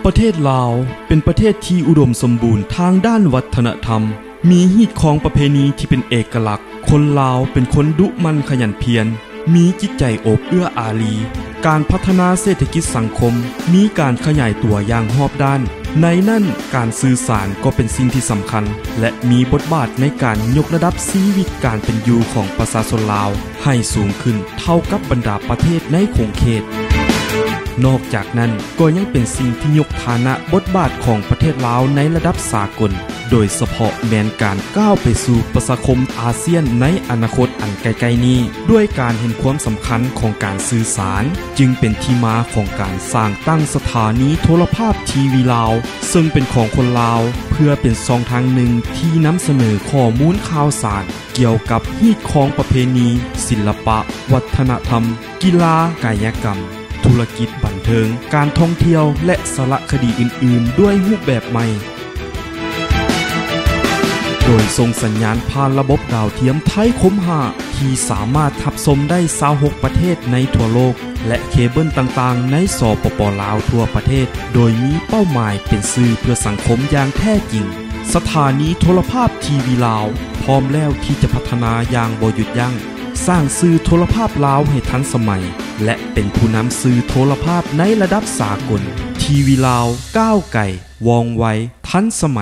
ປະເທດລາວເປັນປະເທດທີ່ອຸດົມສົມບູນທາງດ້ານວັດທະນະທຳ, ມີຮີດຄອງປະເພນີທີ່ເປັນເອກະລັກ, ຄົນລາວເປັນຄົນດຸໝັ່ນຂະຫຍັນພຽນ, ມີຈິດໃຈໂອບເອື້ອອາຣີ, ການພັດທະນາເສດຖະກິດສັງຄົມມີການຂະຫຍາຍຕົວຢ່າງຮອບດ້ານ, ໃນນັ້ນການສື່ສານກໍເປັນສິ່ງທີ່ສຳຄັນ ແລະ ມີບົດບາດໃນການຍົກລະດັບຊີວິດການເປັນຢູ່ຂອງປະຊາຊົນລາວໃຫ້ສູງຂຶ້ນເທົ່າກັບບັນດາປະເທດໃນຂົງເຂດ. ນອກຈາກນັ້ນກໍຍັງເປັນສິ່ງທີ່ຍົກຖານະບົດບາດຂອງປະເທດລາວໃນລະດັບສາກົນ, ໂດຍສະເພາະແມ່ນການກ້າວໄປສູ່ປະຊາຄົມອາຊຽນໃນອະນາຄົດອັນໃກ້ໆນີ້, ດ້ວຍການເຫັນຄວາມສຳຄັນຂອງການສື່ສານ, ຈຶ່ງເປັນທີ່ມາຂອງການສ້າງຕັ້ງສະຖານີໂທລະພາບທີວີລາວ, ເຊິ່ງເປັນຂອງຄົນລາວ, ເພື່ອເປັນຊ່ອງທາງໜຶ່ງທີ່ນຳສະເໜີຂໍ້ມູນຂ່າວສານ ກ່ຽວກັບຮີດຄອງປະເພນີ, ສິລະປະ, ວັດທະນະທຳ, ກິລາ, ກາຍະກຳ, ທຸລະກິດບັນເທີງ, ການທ່ອງທ່ຽວ ແລະ ສາລະຄະດີອື່ນໆ ດ້ວຍຮູບແບບໃໝ່, ໂດຍສົ່ງສັນຍານຜ່ານລະບົບດາວທຽມໄທຄົມຫ້າ ທີ່ສາມາດຮັບຊົມໄດ້ຊາວຫົກປະເທດໃນທົ່ວໂລກ ແລະ ເຄເບິນຕ່າງໆໃນ ສປປ ລາວ ທົ່ວປະເທດ, ໂດຍມີເປົ້າໝາຍເປັນສື່ເພື່ອສັງຄົມຢ່າງແທ້ຈິງ. ສະຖານີໂທລະພາບທີວີລາວ ພ້ອມແລ້ວທີ່ຈະພັດທະນາຢ່າງບໍ່ຢຸດຢັ້ງ, ສ້າງສື່ໂທລະພາບລາວໃຫ້ທັນສະໄໝ ແລະ ເປັນຜູ້ນຳສື່ໂທລະພາບໃນລະດັບສາກົນ. ທີວີລາວ ກ້າວໄກ, ວ່ອງໄວ, ທັນສະໄໝ.